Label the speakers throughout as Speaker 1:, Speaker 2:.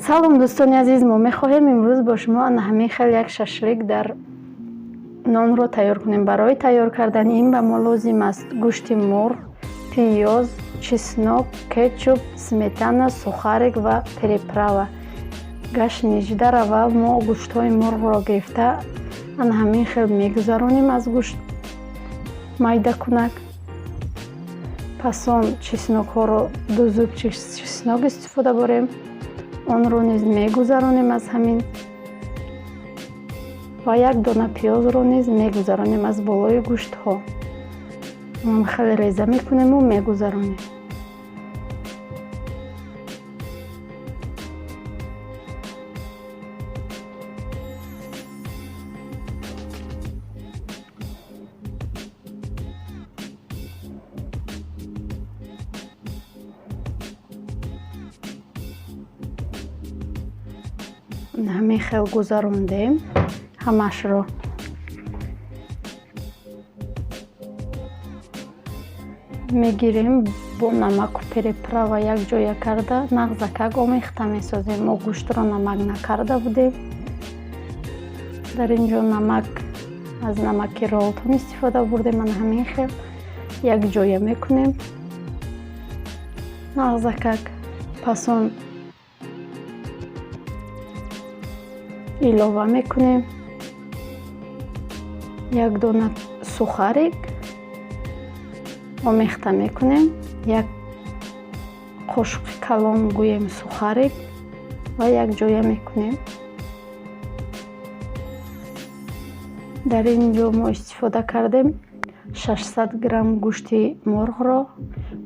Speaker 1: Салом, дӯстони азиз! Мо мехоҳем имрӯз бо шумо ана ҳамин хел як шашлик дар нонро тайёр кунем. Барои тайёр кардани ин ба мо лозим аст гӯшти мурғ, пиёз, чеснок, кетчуп, сметана, сухарик ва приправа, гашнич. Дар аввал мо гӯштҳои мурғро гирифта, ана ҳамин хел мегузаронем аз гӯшт майдакунак. Пас он чеснокҳоро, ду зубчик чеснок истифода барем, онро низ мегузаронем аз ҳамин ва як дона пиёзро низ мегузаронем аз болои гӯштҳо. Хеле реза мекунему мегузаронем. Ҳамин хел гузарондем ҳамашро. Мегирем, бо намаку приправа якҷоя карда, нағзакак омехта месозем. Мо гӯштро намак накарда будем. Дар ин ҷо намак аз намаки Ролтон истифода бурдем. Ана ҳамин хел якҷоя мекунем нағзакак. Пас он илова мекунем як дона сухарик, омехта мекунем, як қошуқи калон гӯем сухарик, ва якҷоя мекунем. Дар ин ҷо мо истифода кардем 600 грамм гӯшти мурғро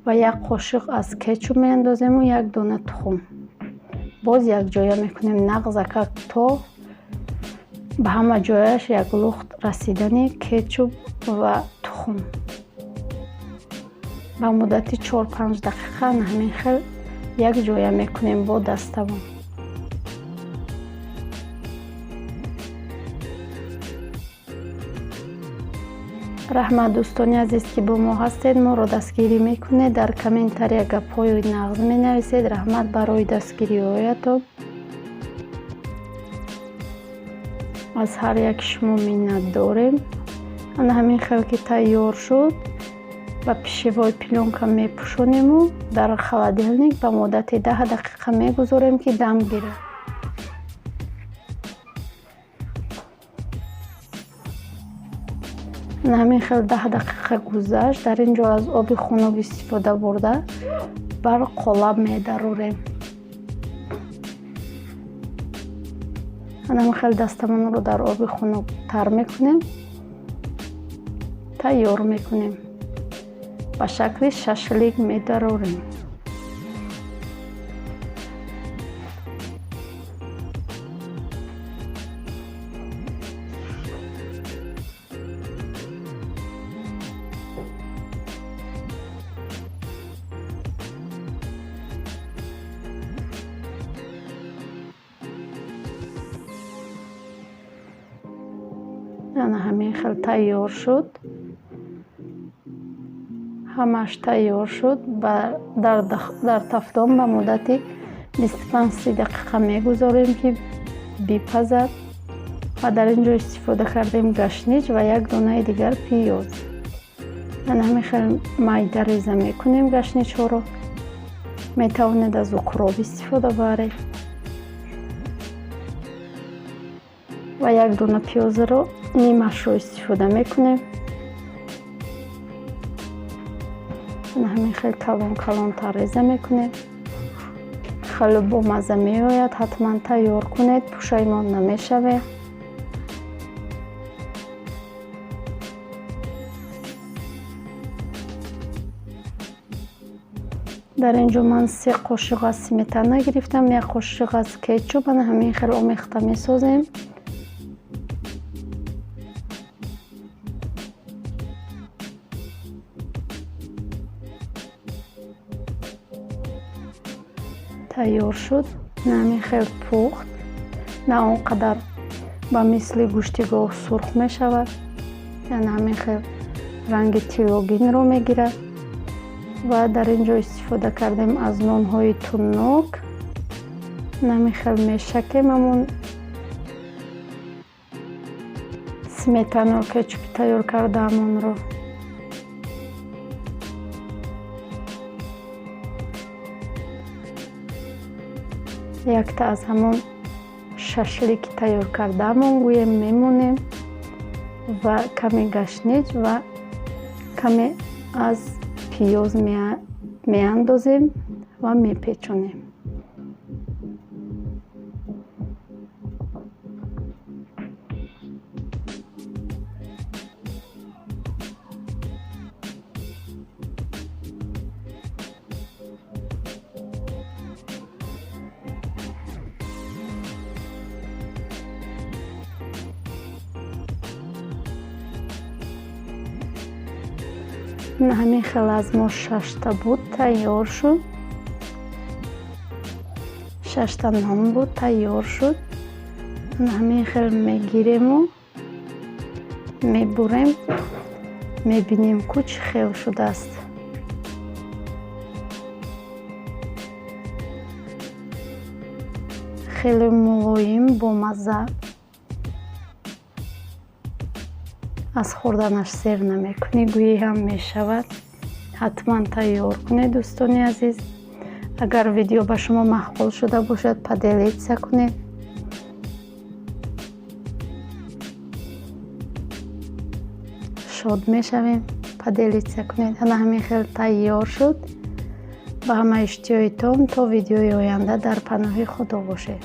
Speaker 1: ва як қошиқ аз кетчуп меандозему як дона тухм. Боз якҷоя мекунем нағзакак, то ба ҳама ҷояш як лухт расидани кетчуп ва тухм. Ба муддати 4-5 дақиқа ҳамин хел якҷоя мекунем бо дастамон. Раҳмат, дӯстони азиз, ки бо мо ҳастед, моро дастгирӣ мекунед, дар комментария гапҳои нағз менависед. Раҳмат барои дастгириҳоятон, аз ҳар яки шумо миннат дорем. Ана ҳамин хел ки тайёр шуд, ба пищевой плёнка мепӯшонему дар холодильник ба муддати 10 дақиқа мегузорем, ки дам гирад. Ана ҳамин хел 10 дақиқа гузашт. Дар ин ҷо аз оби хунук истифода бурда, бар қолаб медарорем. Ана ҳамин хел дастамонро дар оби хунук тар мекунем, тайёр мекунем, ба шакли шашлик медарорем. Ана ҳамин хел тайёр шуд, ҳамааш тайёр шуд. Дар тафдон ба муддати 25-30 дақиқа мегузорем, ки бипазад. Ва дар ин ҷо истифода кардем гашнич ва як донаи дигар пиёз. Ана ҳамин хел майда реза мекунем гашничҳоро. Метавонед аз укроп истифода баред. Ва як дона пиёзро нимашро истифода мекунем. Ана ҳамин хел калон калонтар реза мекунем. Хеле бомазза меояд, ҳатман тайёр кунед, пушаймон намешавед. Дар ин ҷо ман се қошиқ аз сметана гирифтам, як қошиқ аз кетчуп. Ана ҳамин хел омехта месозем. Тайёр шуд. Ҳамин хел пухт, на он қадар ба мисли гӯшти гов сурх мешавад, яъне ҳамин хел ранги тиллогинро мегирад. Ва дар ин ҷо истифода кардем аз нонҳои тунук. Намихел мешакем ҳамун сметану кетчупи тайёр кардаамонро. Якта аз ҳамон шашлики тайёр кардаамон гӯем мемонем ва каме гашнич ва каме аз пиёз меандозем ва мепечонем. Ҳамин хел аз мо шашта буд тайёр шуд. Шашта нон буд тайёр шуд. Ҳамин хел мегирему мебурем, мебинем ку чӣ хел шудааст. Хеле мулоим, бомазза. Аз хӯрданаш сер намекунӣ, гӯӣ ҳам мешавад. Ҳатман тайёр кунед, дӯстони азиз. Агар видео ба шумо маъқул шуда бошад, поделиться кунед. Шод мешавем. Поделиться кунед. Ана ҳамин хел тайёр шуд. Ба ҳама иштиҳоитон то видеои оянда дар паноҳи Худо бошед.